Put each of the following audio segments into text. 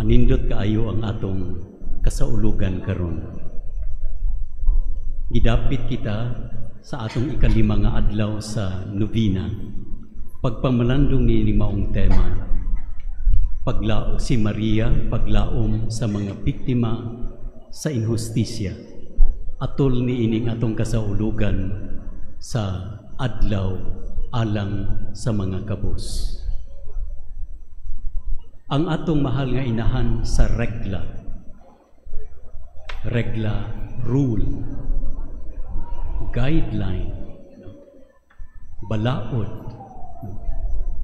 Manindot kaayo ang atong kasaulugan karon. Gidapit kita sa atong ikalima nga adlaw sa novena. Pagpamalandong ni maong tema, paglao si Maria, paglaom sa mga biktima sa inhustisya. Atol ni ining atong kasaulugan sa adlaw alang sa mga kabus. Ang atong mahal nga inahan sa regla, regla, rule, guideline, balaod,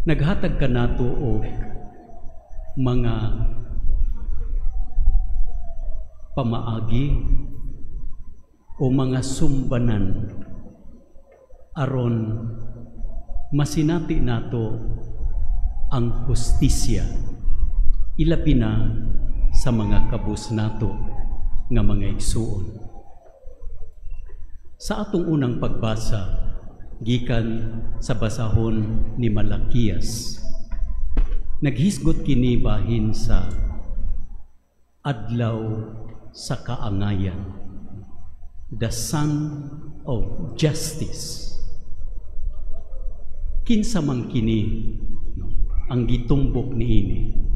naghatag kanato og mga pamaagi o mga sumbanan aron masinati nato ang hustisya, ilabi na sa mga kabus nato nga mga igsuon. Sa atong unang pagbasa, gikan sa basahon ni Malakias, naghisgot kini bahin sa adlaw sa kaangayan, the Sun of Justice. Kinsa man kini, no, ang gitumbok niini?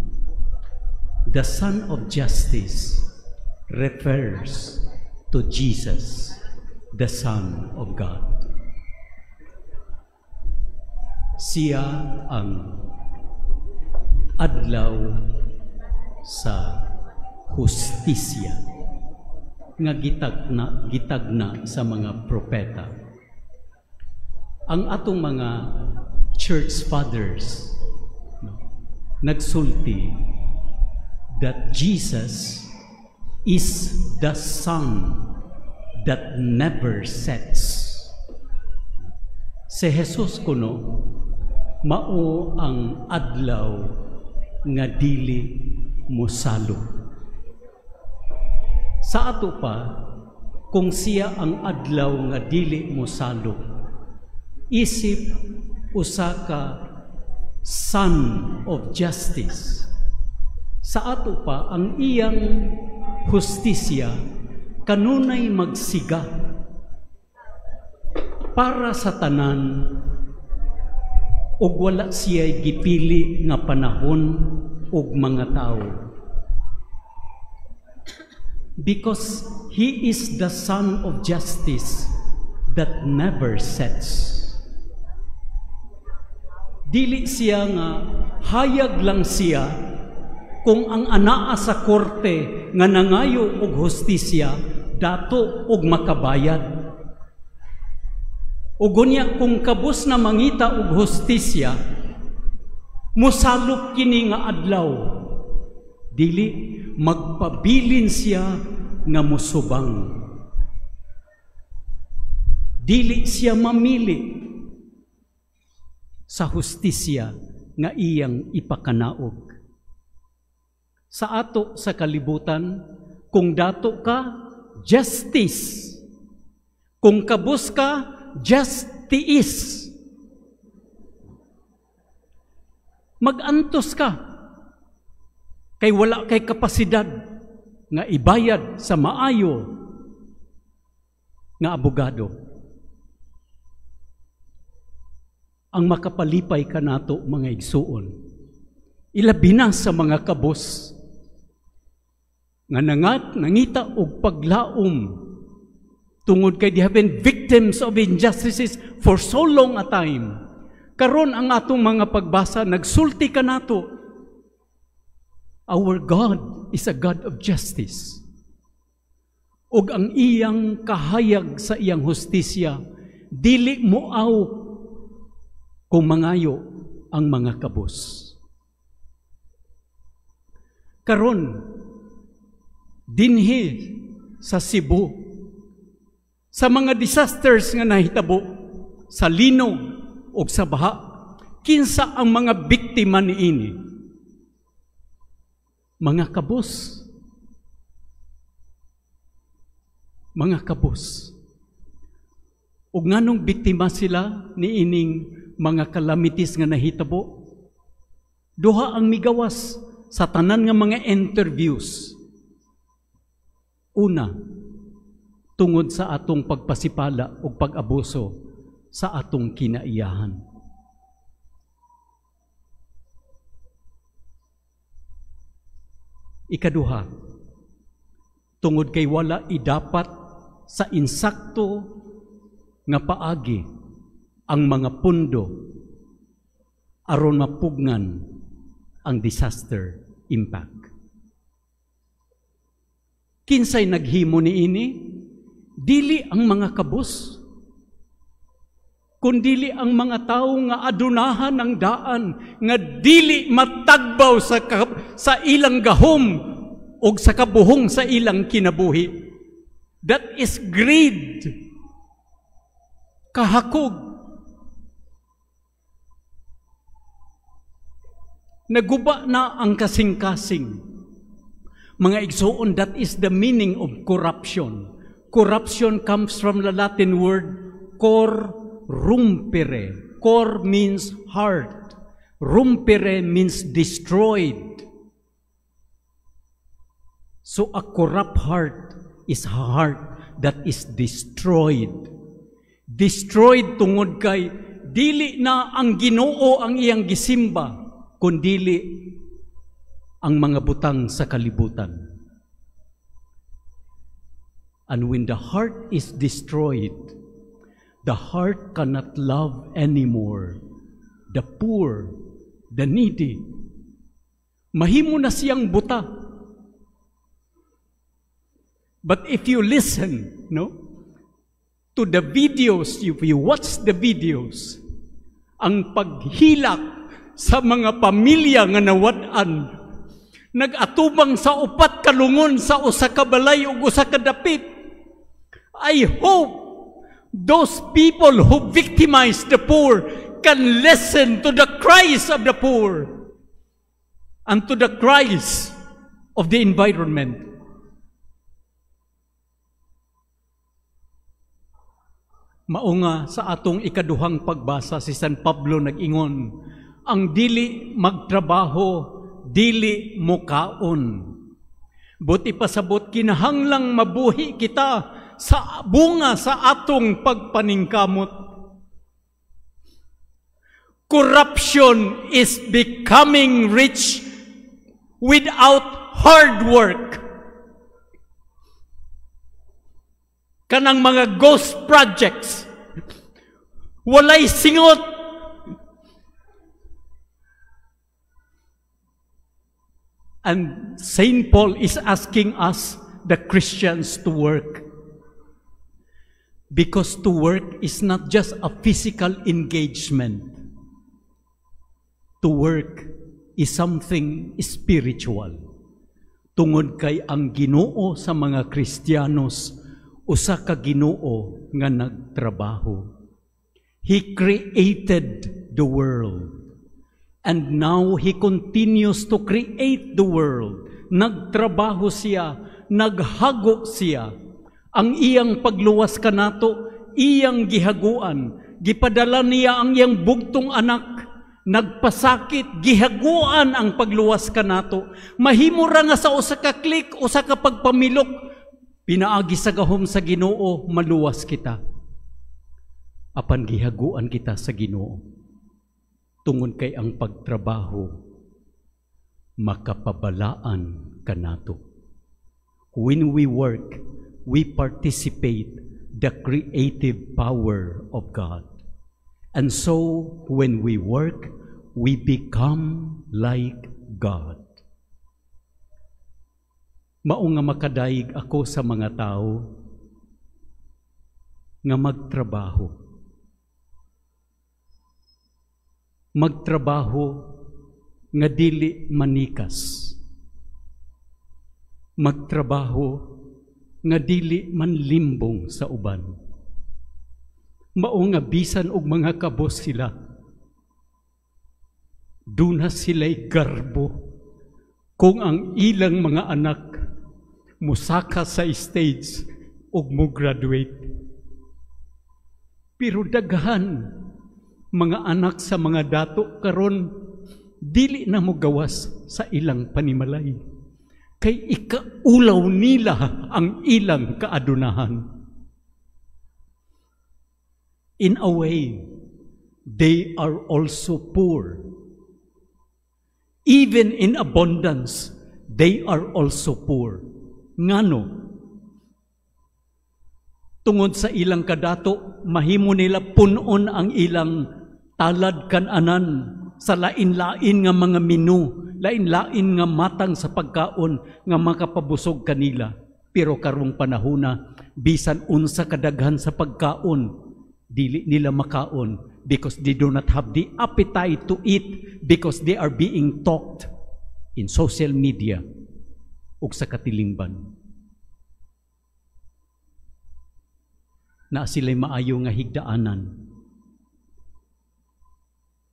The Sun of Justice refers to Jesus, the Son of God. Siya ang adlaw sa hustisya nga gitagna sa mga propeta. Ang atong mga church fathers, no, nagsulti that Jesus is the sun that never sets. Si Jesus kuno mao ang adlaw nga dili mosalo. Sa ato pa, kung siya ang adlaw nga dili mosalo, isip usa ka Sun of Justice. Sa ato pa, ang iyang hustisya kanunay magsiga para sa tanan ug wala siya gipili nga panahon ug mga tawo. Because he is the Sun of Justice that never sets. Dili siya nga hayag lang siya kung ang anaa sa korte nga nangayo og hustisya dato og makabayad. Ug unya kung kabus na mangita og hustisya, mosalop kini nga adlaw. Dili, magpabilin siya nga mosubang. Dili siya mamili sa hustisya nga iyang ipakanaog. Sa ato sa kalibutan, kung dato ka, justice. Kung kabus ka, justice. Magantos ka, kay wala kay kapasidad nga ibayad sa maayo nga abogado. Ang makapalipay ka nato, mga igsuon, ilabi na sa mga kabus nga nangita og paglaom tungod kay they have been victims of injustices for so long a time. Karon ang atong mga pagbasa nagsulti kanato, our God is a God of justice. Ug ang iyang kahayag sa iyang hustisya dili moaw kung mangayo ang mga kabus. Karon dinhi sa Cebu, sa mga disasters nga nahitabo sa linog o sa baha, kinsa ang mga biktima niini? Mga kabus. Mga kabus. Ug nganong biktima sila niining mga calamities nga nahitabo? Duha ang migawas. sa tanan nga mga interviews. Una, tungod sa atong pagpasipala o pag-abuso sa atong kinaiyahan. Ikaduha, tungod kay wala idapat sa insakto nga paagi ang mga pundo aron mapugnan ang disaster impact. Kinsay naghimo niini? Dili ang mga kabus, kundili ang mga tawo nga adunahan ang daan nga dili matagbaw sa ilang gahom o sa kabuhong sa ilang kinabuhi. That is greed. Kahakog. Naguba na ang kasing-kasing. Mga igsoon, that is the meaning of corruption. Corruption comes from the Latin word cor rumpere. Cor means heart. Rumpere means destroyed. So a corrupt heart is a heart that is destroyed. Destroyed tungod kay dili na ang Ginoo ang iyang gisimba, kundili ang mga butang sa kalibutan. And when the heart is destroyed, the heart cannot love anymore the poor, the needy. Mahimo na siyang buta. But if you listen, no, to the videos, if you watch the videos, ang paghilak sa mga pamilya nga nawad-an, nag-atubang sa upat kalungon sa usa ka balay ug usa ka dapit. I hope those people who victimize the poor can listen to the cries of the poor and to the cries of the environment. Maunga sa atong ikaduhang pagbasa, si San Pablo nag-ingon, ang dili magtrabaho, dili mukaon. Buti pasabot, kinahanglang mabuhi kita sa bunga sa atong pagpaningkamot. Corruption is becoming rich without hard work. Kanang mga ghost projects, walay singot. And Saint Paul is asking us, the Christians, to work. Because to work is not just a physical engagement. To work is something spiritual. Tungod kay ang Ginoo sa mga Kristiyanos, usa ka Ginoo nga nagtrabaho. He created the world. And now He continues to create the world. Nagtrabaho siya, naghago siya. Ang iyang pagluwas kanato, iyang gihaguan. Gipadala niya ang iyang bugtong anak, nagpasakit, gihaguan ang pagluwas kanato. Mahimo ra nga sa usa ka klik, usa ka pagpamilok, pinaagi sa gahom sa Ginoo, maluwas kita. Apan gihaguan kita sa Ginoo. Tungod kay ang pagtrabaho, makapabalaan kanato. When we work, we participate the creative power of God. And so, when we work, we become like God. Mao nga makadayeg ako sa mga tao nga magtrabaho. Magtrabaho nga dili manikas. Magtrabaho nga dili manlimbong sa uban. Mao nga bisan og mga kabos sila, duna sila'y garbo kung ang ilang mga anak musaka sa stage og mo graduate. Pero daghan mga anak sa mga dato karon Dili na mo gawas sa ilang panimalay. Kay ikaulaw nila ang ilang kaadunahan. In a way, they are also poor. Even in abundance, they are also poor. Ngano? Tungod sa ilang kadato, mahimo nila punon ang ilang talad kananan sa lain-lain nga mga menu, lain-lain nga matang sa pagkaon nga makapabusog kanila. Pero karong panahona, bisan unsa kadaghan sa pagkaon, dili nila makaon because they do not have the appetite to eat because they are being talked in social media ug sa katilingban. Na sila'y maayo nga higdaanan.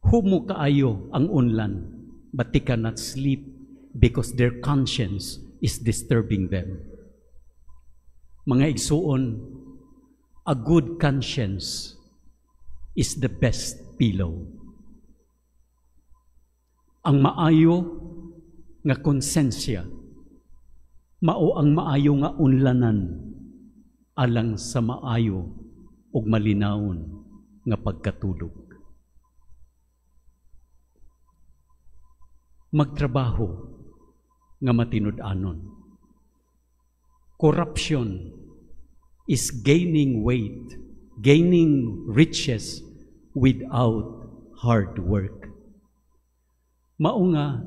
Humo kaayo ang unlan, but they cannot sleep because their conscience is disturbing them. Mga igsuon, a good conscience is the best pillow. Ang maayo nga konsensya, mao ang maayo nga unlanan alang sa maayo ug malinawon nga pagkatulog. Magtrabaho nga matinud-anon. Corruption is gaining weight, gaining riches without hard work. Mao nga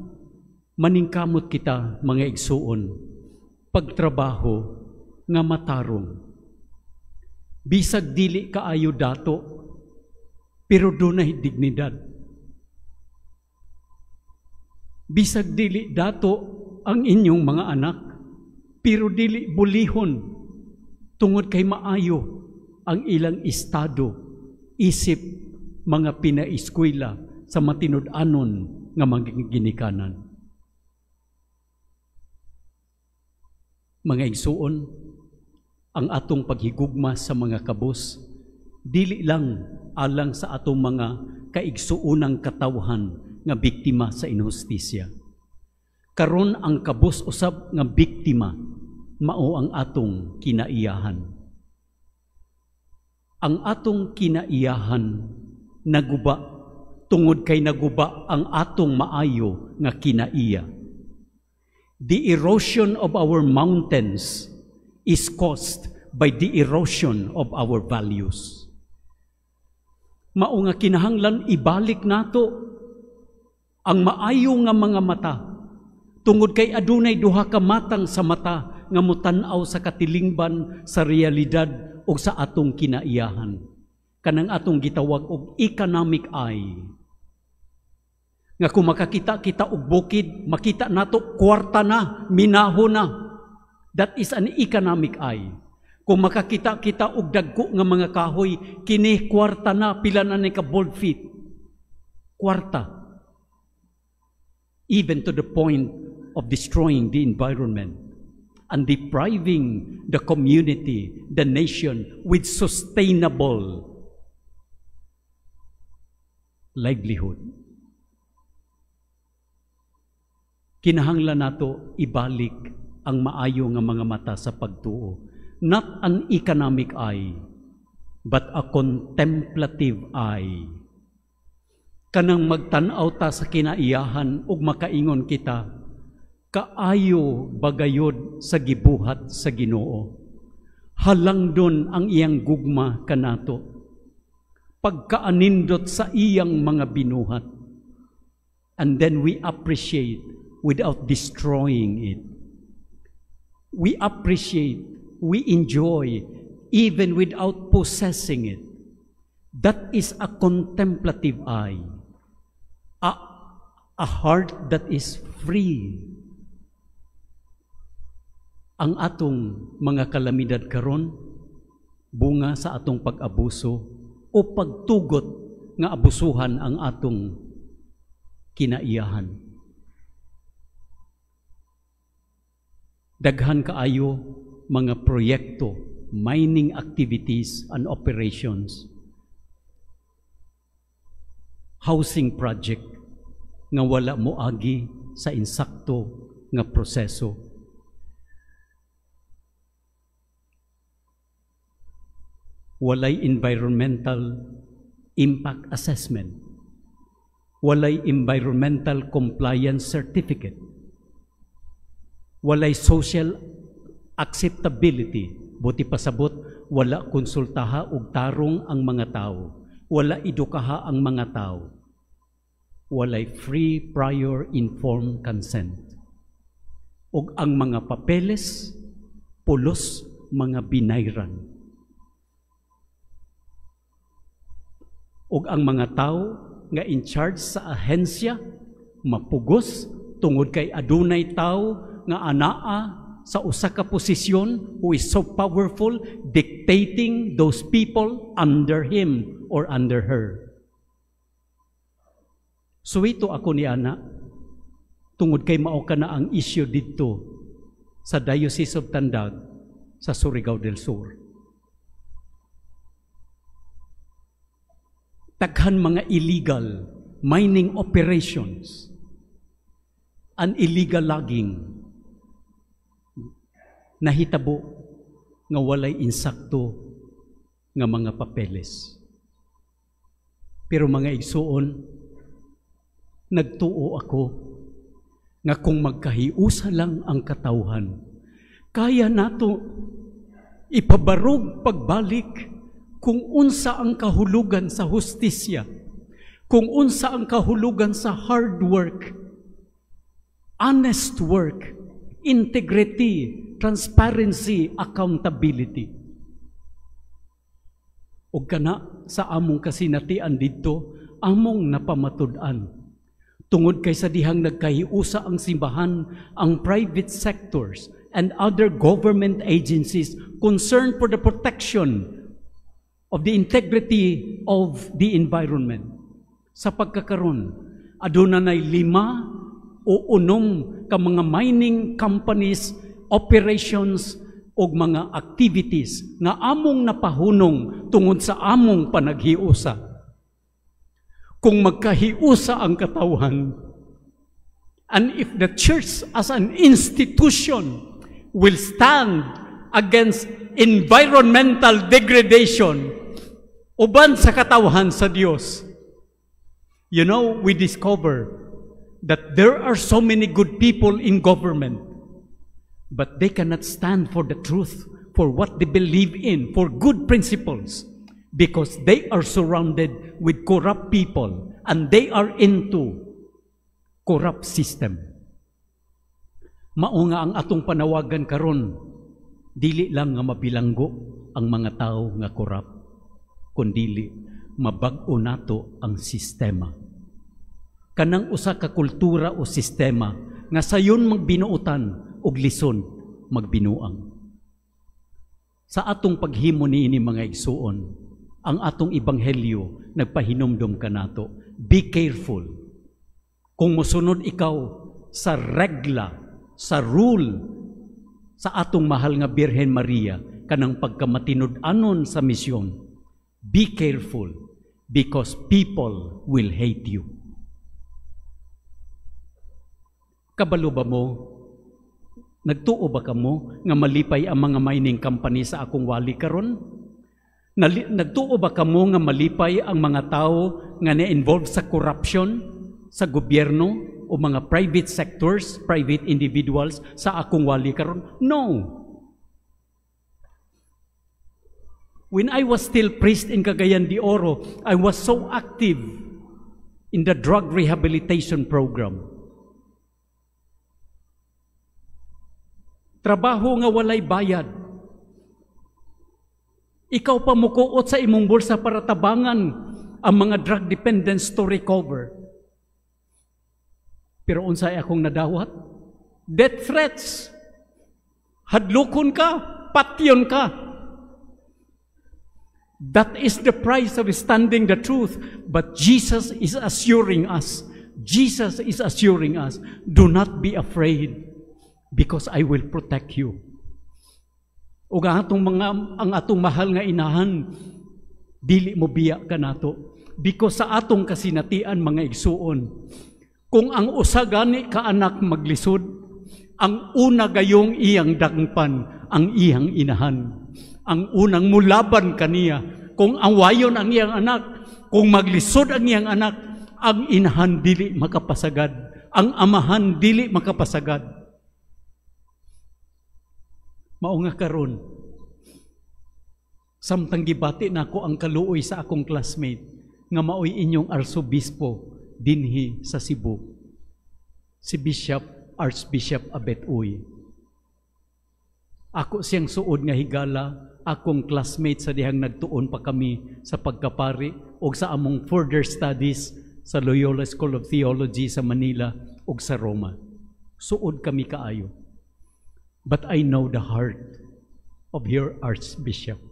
maningkamot kita, mga igsuon, pagtrabaho nga matarong. Bisag dili kaayo dato, pero dunay dignidad. Bisag dili dato ang inyong mga anak, pero dili bulihon tungod kay maayo ang ilang estado isip mga pinaeskwela sa matinud-anon nga mga ginikanan. Mga igsuon, ang atong paghigugma sa mga kabus, dili lang alang sa atong mga kaigsuonang katawhan nga biktima sa inhustisya. Karon ang kabus usab nga biktima mao ang atong kinaiyahan. Ang atong kinaiyahan naguba tungod kay naguba ang atong maayo nga kinaiya. The erosion of our mountains is caused by the erosion of our values. Mao nga kinahanglan ibalik nato ang maayo nga mga mata tungod kay adunay duha ka matang sa mata nga motan-aw sa katilingban, sa realidad ug sa atong kinaiyahan. Kanang atong gitawag og economic eye. Nga kung makakita kita og bukid, makita nato kwarta na, minaho na. That is an economic eye. Kung makakita kita og dagko nga mga kahoy, kini kwarta na, pila na ni ka board feet. Kwarta. Even to the point of destroying the environment and depriving the community, the nation, with sustainable livelihood. Kinahanglan nato ibalik ang maayo nga mga mata sa pagtuo. Not an economic eye, but a contemplative eye. Kanang magtan-aw ta sa kinaiyahan ug makaingon kita, kaayo bagayod sa gibuhat sa Ginoo. Halangdon ang iyang gugma kanato. Pagkaanindot sa iyang mga binuhat. And then we appreciate without destroying it. We appreciate, we enjoy, even without possessing it. That is a contemplative eye. A heart that is free. Ang atong mga kalamidad karon bunga sa atong pag-abuso o pagtugot nga abusuhan ang atong kinaiyahan. Daghan kaayo mga proyekto, mining activities and operations, housing project nga wala moagi sa insakto nga proseso. Walay environmental impact assessment. Walay environmental compliance certificate. Walay social acceptability. Buot pasabot, wala konsultaha og tarong ang mga tao. Wala edukaha ang mga tao. Walay free, prior, informed consent. Ug ang mga papeles, pulos mga binayran. Ug ang mga tao nga in charge sa ahensya, mapugos tungod kay adunay tao nga anaa sa usa ka posisyon who is so powerful, dictating those people under him or under her. Suwito ako ni ana, tungod kay mao ka na ang issue didto sa Diocese of Tandag sa Surigao del Sur. Daghan mga illegal mining operations, an illegal logging, nahitabo nga walay insakto nga mga papeles. Pero, mga igsuon, nagtuo ako nga kung magkahiusa lang ang katawhan, kaya nato ipabarog pagbalik kung unsa ang kahulugan sa hustisya, kung unsa ang kahulugan sa hard work, honest work, integrity, transparency, accountability. Ug kana sa among kasinatian didto, among napamatud-an. Tungod kay sa dihang nagkahiusa ang simbahan, ang private sectors and other government agencies concerned for the protection of the integrity of the environment. Sa pagkakaron, aduna nay 5 o 6 ka mga mining companies, operations og mga activities nga among napahunong tungod sa among panaghiusa. Kung magkahiusa ang katawhan, and if the church as an institution will stand against environmental degradation, uban sa katawhan sa Dios, we discover that there are so many good people in government, but they cannot stand for the truth, for what they believe in, for good principles, because they are surrounded with corrupt people and they are into corrupt system. Mao nga ang atong panawagan karon, dili lang nga mabilanggo ang mga tao nga corrupt, kundili mabag-o nato ang sistema. Kanang usa ka kultura o sistema nga sayon magbinuotan ug lison magbinuang. Sa atong paghimo niini, mga igsuon, ang atong ebanghelyo nagpahinumdom kanato. Be careful. Kung mosunod ikaw sa regla, sa rule, sa atong mahal nga Birhen Maria, kanang pagkamatinud-anon sa misyon, be careful because people will hate you. Kabalo ba mo? Nagtuo ba kamo nga malipay ang mga mining company sa akong wali karon? Nagtuo ba kamo nga malipay ang mga tao nga na-involve sa corruption sa gobyerno o mga private sectors, private individuals sa akong wali karon? No. When I was still priest in Cagayan de Oro, I was so active in the drug rehabilitation program. Trabaho nga walay bayad. Ikaw pa mukuot sa imong bulsa para tabangan ang mga drug dependents to recover. Pero unsay akong nadawat? Death threats. Hadlokon ka, patyon ka. That is the price of standing the truth. But Jesus is assuring us. Jesus is assuring us, do not be afraid, because I will protect you. Ug ang atong mahal nga inahan, dili mo biya kanato. Because sa atong kasinatian, mga igsuon, Kung ang usa gani ka anak maglisod, ang una gayong iyang dangpan ang iyang inahan. Ang unang mulaban kaniya, kung awayon ang iyang anak, kung maglisod ang iyang anak, ang inahan dili makapasagad, ang amahan dili makapasagad. Mao nga karon, samtang gibati nako ang kaluoy sa akong classmate nga maoy inyong arsobispo dinhi sa Cebu, si Bishop Archbishop Abet Uy. Ako siyang suod nga higala, akong classmate sa dihang nagtuon pa kami sa pagkapari o sa among further studies sa Loyola School of Theology sa Manila ug sa Roma. Suod kami kaayo. But I know the heart of your archbishop.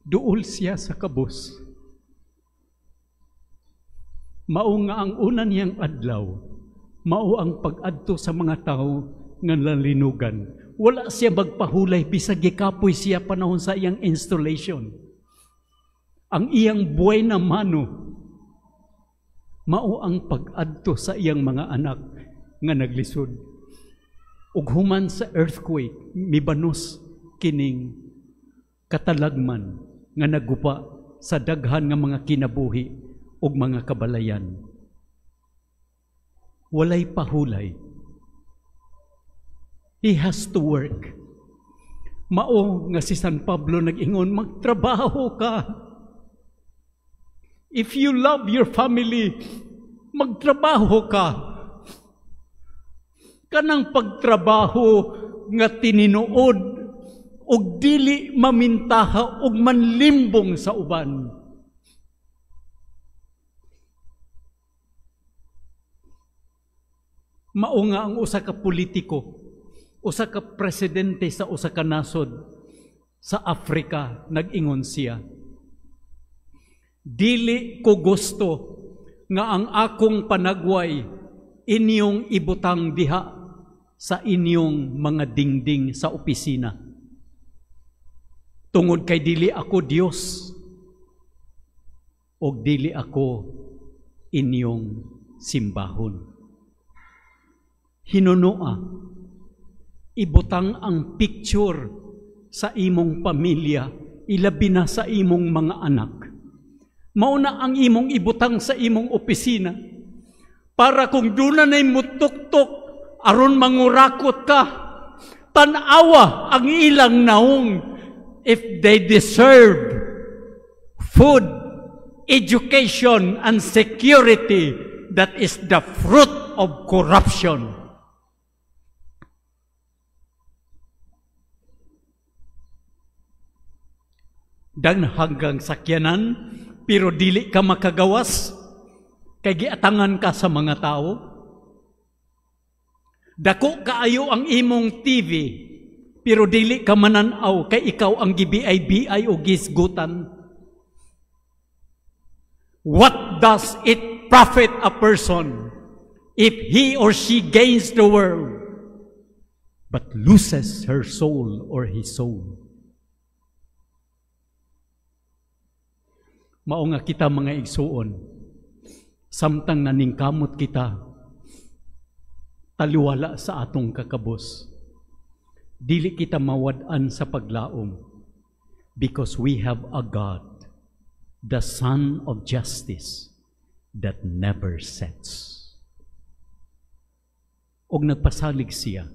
Duol siya sa kabus. Mao nga ang una niyang adlaw, mao ang pag-adto sa mga tao nga nalinugan. Wala siya magpahulay bisag gikapoy siya panahon sa iyang installation. Ang iyang buena mano, mao ang pag-adto sa iyang mga anak nga naglisod. Ug human sa earthquake, mibanos kining katalagman nga nagupa sa daghan nga mga kinabuhi ug mga kabalayan. Walay pahulay. He has to work. Mao nga si San Pablo nag-ingon, "Magtrabaho ka. If you love your family, magtrabaho ka." Kanang pagtrabaho nga tininuod og dili mamintaha og manlimbong sa uban. Mao nga ang usa ka politiko, usa ka presidente sa usa ka nasod sa Africa, nag-ingon siya, "Dili ko gusto nga ang akong panagway inyong ibutang diha sa inyong mga dingding sa opisina. Tungod kay dili ako Dios og dili ako inyong simbahon." Hinunoa, ibutang ang picture sa imong pamilya, ilabi na sa imong mga anak. Mauna ang imong ibutang sa imong opisina para kung doon na mutuktok aron mangurakot ka, tan-awa ang ilang naong if they deserve food, education, and security that is the fruit of corruption. Dan hanggang sakyanan, pero dili ka makagawas, kay giatangan ka sa mga tao. Dako kaayo ang imong TV, pero dili ka mananaw kay ikaw ang gi-BI-BI o gisgutan. What does it profit a person if he or she gains the world but loses her soul or his soul? Mao nga kita mga igsuon, samtang naningkamot kita, taliwala sa atong kakabos. Dili kita mawad-an sa paglaom because we have a God, the Sun of Justice that never sets. Og nagpasalig siya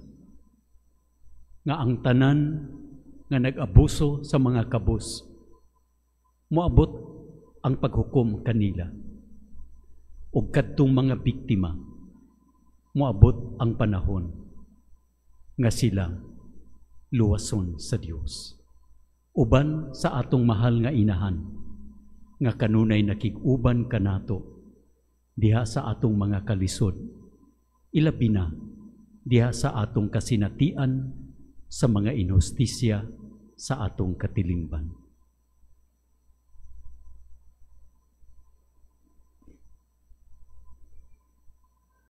nga ang tanan nga nag-abuso sa mga kabos, moabot ang paghukom kanila. Og kadtong mga biktima, moabot ang panahon nga sila luwason sa Dios. Uban sa atong mahal nga inahan, nga kanunay nakig-uban kanato diha sa atong mga kalisod, ilabi na diha sa atong kasinatian sa mga inhustisya sa atong katilingban.